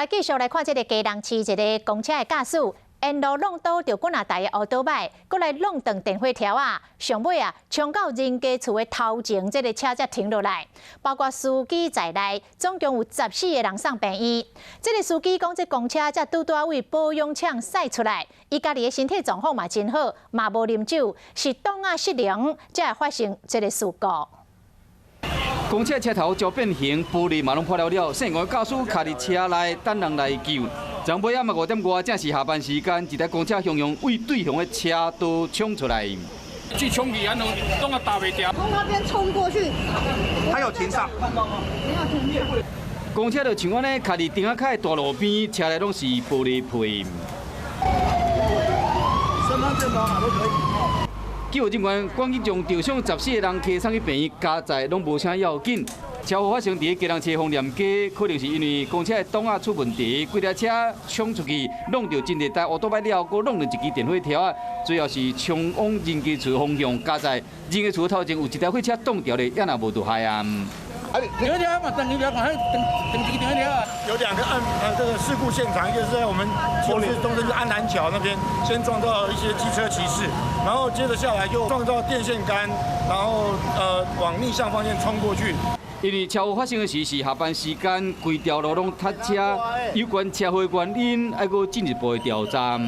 來繼續來看這个基隆市一个公車的駕駛，沿路挵倒著幾若台的烏多擺，閣來挵斷電火柱仔，上尾啊，衝到人家厝的頭前，這个車才停落來。包括司機在內，總共有14個人送病院。這个司機講，這公車才拄拄佇保養廠駛出來，伊家己的身體狀況嘛真好，嘛無啉酒，是擋仔失靈，才會發生這个事故。公車車頭遭變形，玻璃嘛攏破了了，姓黃駕駛卡佇車內等人來救。昨晡暗5點外，正是下班時間，一台公車雄雄對對方的車道衝出來。去衝去，安怎攏啊踏袂牢。從那邊衝過去。他有停剎。沒有停。公車就像按呢，卡佇埕仔跤的大路邊，車內攏是玻璃碎。身份證號碼都可以。救援人員趕緊將受傷14個人提送去病院，加載攏無啥要緊。車禍發生佇基隆市豐年街，可能是因為公車的擋仔出問題，規台車衝出去，挵著真濟台烏多擺了後，閣挵著一支電火柱仔，最後是衝往人家厝方向，加載人家厝頭前有一台貨車擋著咧，也若無就害啊。有條嘛，等你不要講，等等這個電話。有兩個案，這個事故現場，一個是在我們從是東勢安南橋那邊，先撞到一些機車騎士，然後接着下來又撞到電線桿，然後往逆向方向衝過去。因為車禍發生的時是下班時間，規條路攏塞車，有關車禍原因，還閣進一步的調查。